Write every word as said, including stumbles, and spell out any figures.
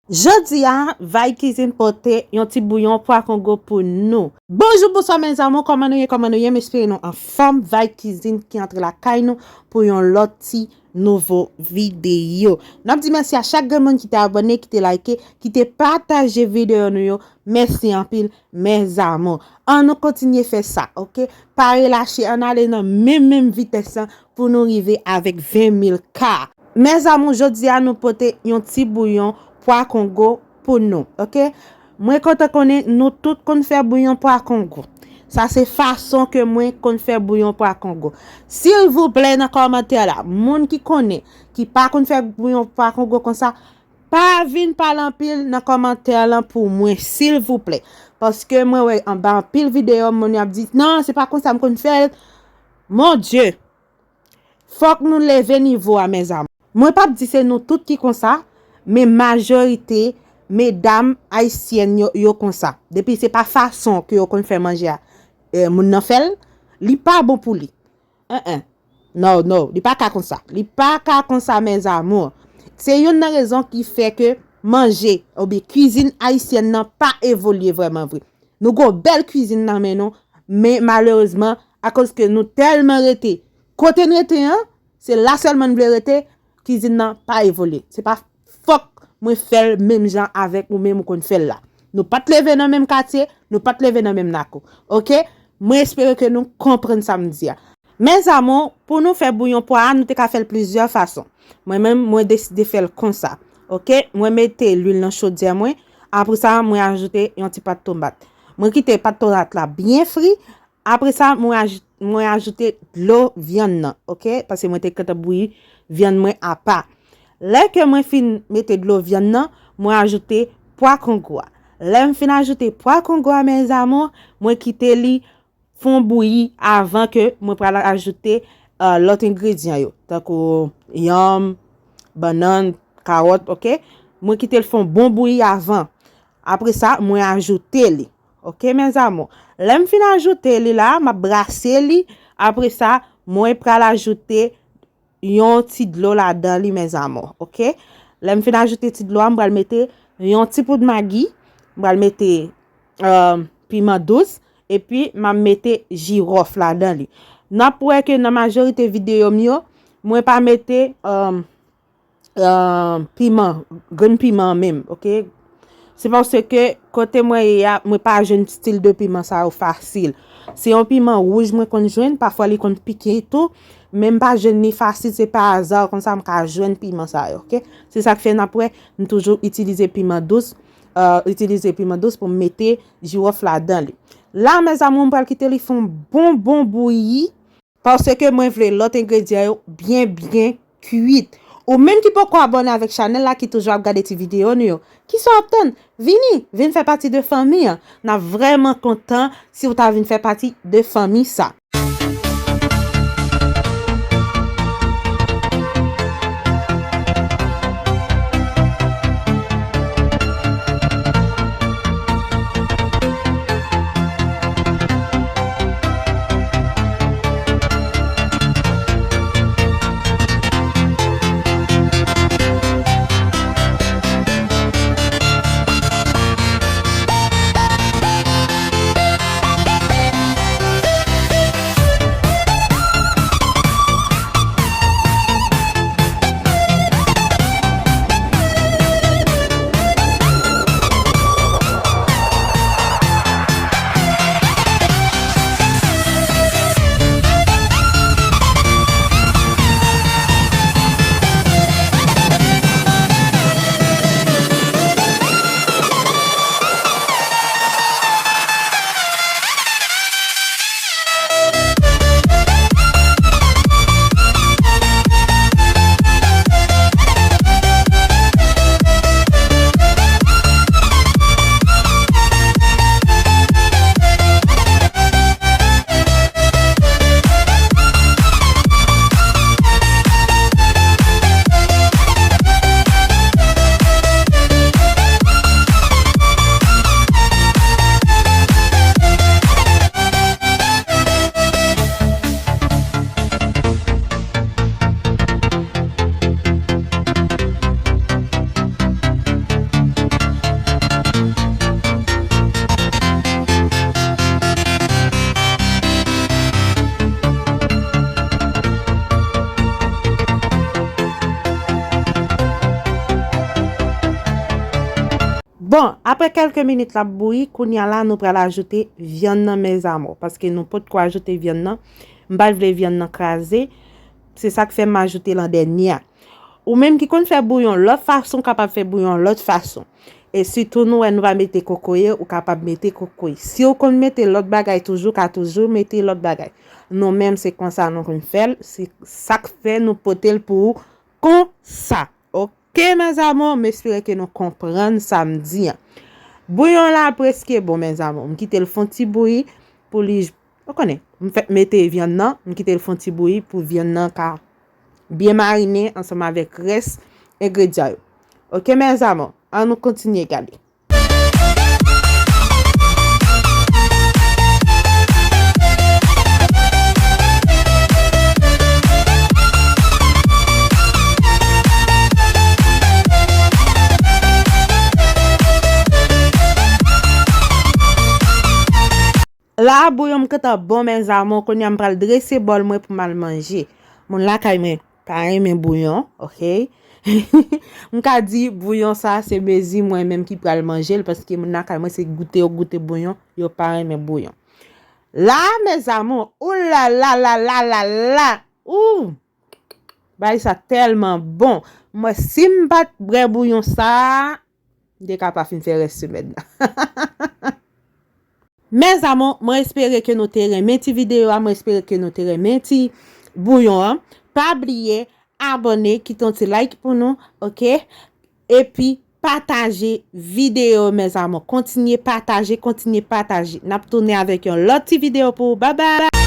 Jodi a, Vay Cuisine pote yon ti bouyon pwa kongo pou nou. Bonjou, bonswa, mes amours, kòman nou ye, kòman nou ye? M espere nou anfòm. Vay Cuisine ki antre lakay nou pou yon lòt ti nouvo videyo. N ap di mèsi a chak grenn moun ki te abòne, ki te like, ki te pataje videyo nou yo. Mèsi anpil, mes amours. Ann nou kontinye fè sa, oke? Pa relache, ann ale nan menm, menm vitès lan pou nou rive avèk ven mil K. Mes amours, jodi a nou pote yon ti bouyon pwa kongo pou nou, oke? Mwen kontan konnen nou tout konn fè bouyon pwa kongo. Sa se fason ke mwen konn fè bouyon pwa kongo. Silvouplè, nan kòmantè la, moun ki konnen, ki pa konn fè bouyon pwa kongo konsa, pa vin pale anpil nan kòmantè lan pou mwen, silvouplè. Paske mwen wè anba anpil videyo, moun yo ap di, "Non, se pa konsa m konn fè l." Mon Dye! Fòk nou leve nivo a, mes amours. Mwen p ap di se nou tout ki konsa, men majorite medam ayisyèn yo, yo konsa. Depi se pa fason ke yo konn fè manje a, eh, moun nan fè l, li pa bon pou li. En, en. No, no, li pa ka konsa. Li pa ka konsa, mes amours. Se youn nan rezon ki fè ke manje oubyen kwizin ayisyèn nan pa evolye vrèman vre. Nou gon bèl kwizin nan men nou, men malerezman, akoz ke nou tèlman rete kote n rete an, se la sèlman n vle rete, kwizin nan pa evolye. Se pa fòk mwen fè l menm jan avèk ou menm ou konn fè l la. Nou pa t leve nan menm katye, nou pa t leve nan menm lakou. Oke? Mwen espere ke nou konprann sa m di a. Mes amours, pou nou fè bouyon pwa a, nou te ka fè l plizyè fason. Mwen menm, mwen deside fè l konsa. Oke? Mwen mete lwil nan chodyè mwen. Apre sa, mwen ajoute yon ti pat tomat. Mwen kite pat tomat la byen fri. Apre sa, mwen aj-, mwen ajoute dlo vyann nan, oke? Paske mwen te gentan bouyi vyann mwen apa. Lè ke mwen fin mete dlo vyann nan, mwen ajoute pwa kongo a. Lè m fin ajoute pwa kongo a, mes amours, mwen kite li fon bouyi avan ke mwen pral ajoute, eh, lòt engredyan yo, tankou yanm, bannann, kawòt, oke? Mwen kite l fon bon bouyi avan. Apre sa, mwen ajoute li. Oke, mes amours. Lè m fin ajoute li la, m ap brase li. Apre sa, mwen pral ajoute yon ti dlo ladan li, mes amours. Oke? Lè m fin ajoute ti dlo a, m pral mete yon ti poud magi. M pral mete, eh, piman dous. Epi, m ap mete jiwòf ladan li. N ap wè ke nan majorite videyo m yo, mwen pa mete, eh, eh, piman, grenn piman an menm, oke? Se paske kote mwen ye a, mwen pa jwenn stil de piman sa yo fasil. Se yon piman wouj mwen konn jwenn, pafwa li konn pike tou, men m pa jwenn li fasil, se pa aza konsa m ka jwenn piman sa yo, oke? Se sa k fè n ap wè, m toujou itilize piman dous, eh, itilize piman dous pou m mete jiwòf ladan li. La, mes amours, m pral kite li fè yon bon, bon bouyi. Paske mwen vle lòt engredyan yo byen, byen kwit. Ou menm ki poko abòne avèk chanèl la, ki toujou ap gade ti videyo nou yo, kisa w ap tann? Vini, vin fè pati de fanmi an. N ap vrèman kontan si w ta vin fè pati de fanmi sa. Bon, apre kèlke minit l ap bouyi, kounye a la, nou pral ajoute vyann nan, mes amours, paske nou potko ajoute vyann nan. M pa t vle vyann nan kraze. Se sa k fè m ajoute l an dènye a. Ou menm ki konn fè bouyon lòt fason, w kapab fè bouyon lòt fason. E sitou nou wè nou pa mete kokoye, ou kapab mete kokoye. Si w konn mete lòt bagay toujou, ka toujou mete lòt bagay. Nou menm se konsa nou konn fè l, se sa k fè nou pote l pou ou konsa. Ok, mes amours, m espere ke nou konprann sa m di an. Bouyon la preske bon, mes amours. M kite l fon ti bouyi pou li, ou konnen, m fèk mete vyann nan, m kite l fon ti bouyi pou vyann nan ka byen marine ansanm avèk rès engredyan yo. Ok, mes amours, ann nou kontinye gade. La, bouyon m gentan bon, mes amours, kounye a m pral drese bòl mwen pou m al manje. Moun lakay mwen pa renmen bouyon, ok? M ka di bouyon sa se mezi mwen menm ki pral manje l, paske moun lakay mwen se goute yo goute bouyon, yo pa renmen bouyon. La, mes amours, ou la la la la la la, ou! Bagay sa tèlman bon. Mwen, si m pa t bwè bouyon sa, m te ka pa fin fè rès semèn nan. Mes amours, mwen espere ke nou te renmen ti videyo a, mwen espere ke nou te renmen ti bouyon an. Pa bliye abòne, kite yon ti like pou nou, ok? Epi pataje videyo, mes amours. Kontinye pataje, kontinye pataje. N ap tounen avèk yon lòt ti videyo pou ou. Bye bye!